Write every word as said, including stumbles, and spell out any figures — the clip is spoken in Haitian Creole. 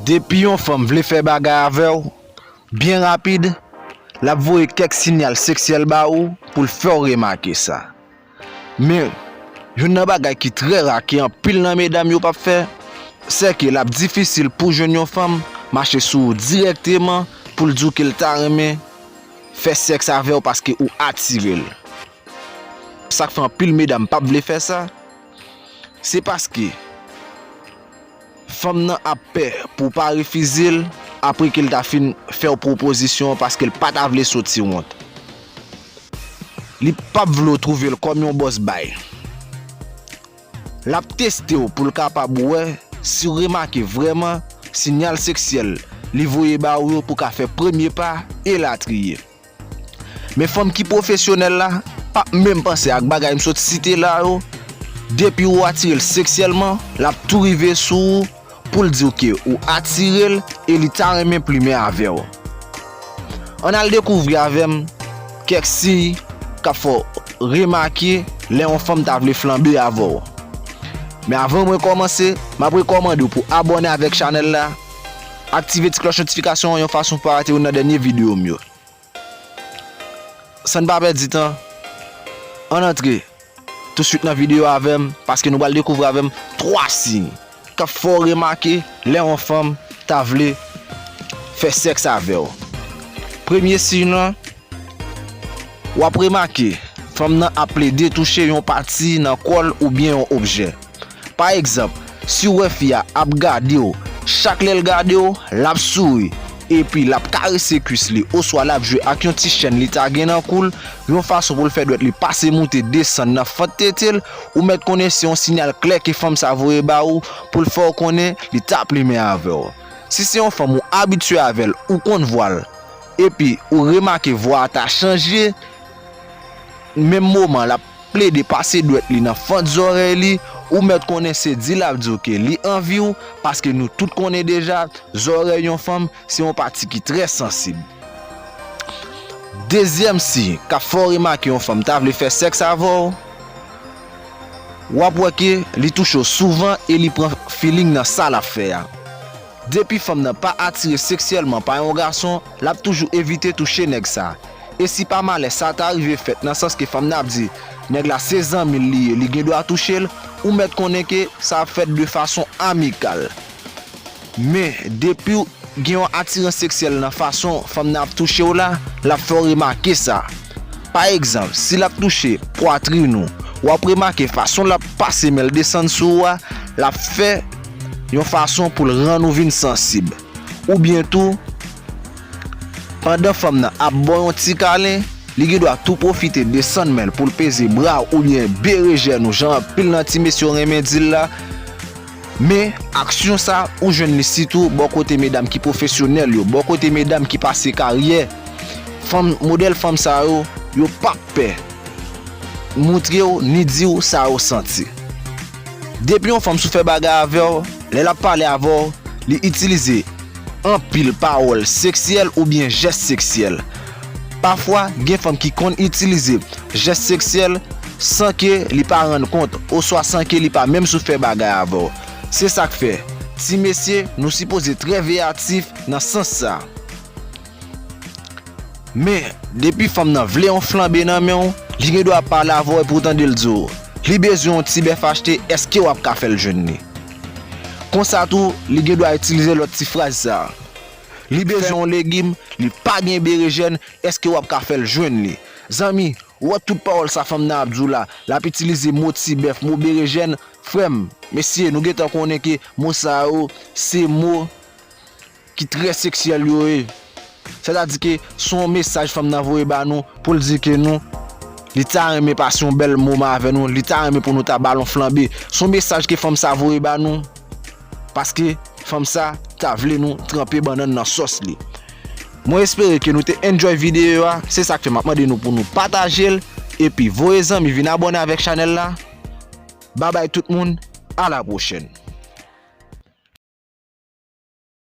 Depi yon fanm vle fè bagay avè w, byen rapid, l ap voye kèk siyal seksyèl ba ou pou l fè w remake sa. Men, youn nan bagay ki trè ra ke anpil nan medam yo p ap fè, sèke l ap difisil pou jwenn yon fanm mache sou ou dirèkteman pou l di w ke l ta renmen fè sèks avè w paske ou atire l. Sa k fè anpil medam p ap vle fè sa, se paske fanm nan ap pè pou w pa refize l apre ke l ta fin fè w pwopozisyon an paske l pa ta vle soti wont. Li p ap vle w twouve l kòm yon bòs bay. L ap teste w pou l kapab wè si w remake vrèman siyal seksyèl li voye ba ou yo pou w ka fè premye pa, elatriye. Men fanm ki pwofesyonèl la p ap menm panse ak bagay m sot site la yo. Depi ou atire l seksyèlman, l ap tou rive sou ou pou l di w ke ou atire l e li ta renmen plimen avè w. Ann al dekouvri avè m kèk siy k ap fè w remake lè yon fanm ta vle flanbe avè w. Men avan mwen kòmanse, m ap rekòmande w pou abòne avèk chanèl la, aktive ti klòch notifikasyon an yon fason pou pa rate youn nan dènye videyo m yo. San n pa pèdi tan, ann antre tousuit nan videyo avè m, paske nou pral dekouvri avè m twa siy k ap fè w remake lè yon fanm ta vle fè sèks avè w. Premye siy lan, w ap remake fanm nan ap plede touche yon pati nan kò l oubyen yon objè. Pa egzanp, si w wè fi a ap gade w, chak lè l gade w, l ap souri, epi l ap karese kwis li, oswa l ap jwe ak yon ti chèn li ta gen nan kou l, yon fason pou l fè dwèt li pase moute desann nan fant tete l, ou mèt konnen se yon siyal klè ke fanm sa voye ba ou pou l fè w konnen li ta plimen avè w. Si se yon fanm ou abitye avè l, ou konn vwa l, epi ou remake vwa a ta chanje, menm moman l ap plede pase dwèt li nan fant zòrèy li, ou mèt konnen se di l ap di w ke li anvi w, paske nou tout konnen deja, zòrèy yon fanm se yon pati ki trè sansib. Dezyèm siy k ap fè w remake yon fanm ta vle fè sèks avè w, w ap wè ke li touche w souvan e li pran filing nan sa l ap fè a. Depi fanm nan pa atire seksyèlman pa yon gason, l ap toujou evite touche nèg sa. E si pa malè sa ta rive fèt nan sans ke fanm nan ap di nèg la se zanmi l li ye, li gen dwa touche l, ou mèt konnen ke sa ap fèt de fason amikal. Men, depi w gen yon atirans seksyèl nan fason fanm nan ap touche w la, l ap fè w remake sa. Pa egzanp, si l ap touche pwatrin ou, w ap remake fason l ap pase men l desann sou ou a, l ap fè yon fason pou l rann ou vin sansib. Oubyen tou, pandan fanm nan ap ba w yon ti kalen, li gen dwa tou pwofite desann men l pou l peze bra w oubyen berejèn ou, jan anpil nan ti mesye yo renmen di l la. Men, aksyon sa, ou jwenn li sitou bò kote medam ki pwofesyonèl yo, bò kote medam ki pase karyè. Fanm, modèl fanm sa yo, yo p ap pè moutre w ni di w sa yo santi. Depi yon fanm sou fè bagay avè w, lè l ap pale avè w, li itilize anpil pawòl seksyèl oubyen jès seksyèl. Pafwa, gen fanm ki konn itilize jès seksyèl san ke li pa rann kont, oswa san ke li pa menm sou fè bagay avè w. Se sa k fè, ti mesye, nou sipoze trè veyatif nan sans sa. Men, depi fanm nan vle yon flanbe nan men w, li gen dwa ap pale avè w epi w tande l di w, li bezwen yon ti bèf achte, èske w ap ka fè l jwenn li? Konsa tou, li gen dwa itilize lòt ti fraz sa a. Li bezwen yon legim, li pa gen berejèn, èske w ap ka fè l jwenn li? Zanmi, ou wè tout pawòl sa fanm nan ap di w la, l ap itilize mo ti bèf, mo berejèn. Frè m, mesye, nou gentan konnen ke mo sa yo, se mo ki trè seksyèl yo ye. Sètadi ke se yon mesaj fanm nan voye ba nou pou l di ke nou, li ta renmen pase yon bèl moman avè nou, li ta renmen pou nou ta ba l yon flanbe. Se yon mesaj ke fanm sa voye ba nou, paske fanm sa ta vle nou tranpe bannann nan sòs li. Mwen espere ke nou te enjoy videyo a, se sa k fè m ap mande nou pou nou pataje l, epi voye zanmi vin abòne avèk chanèl la. Babay tout moun, a la pwochèn.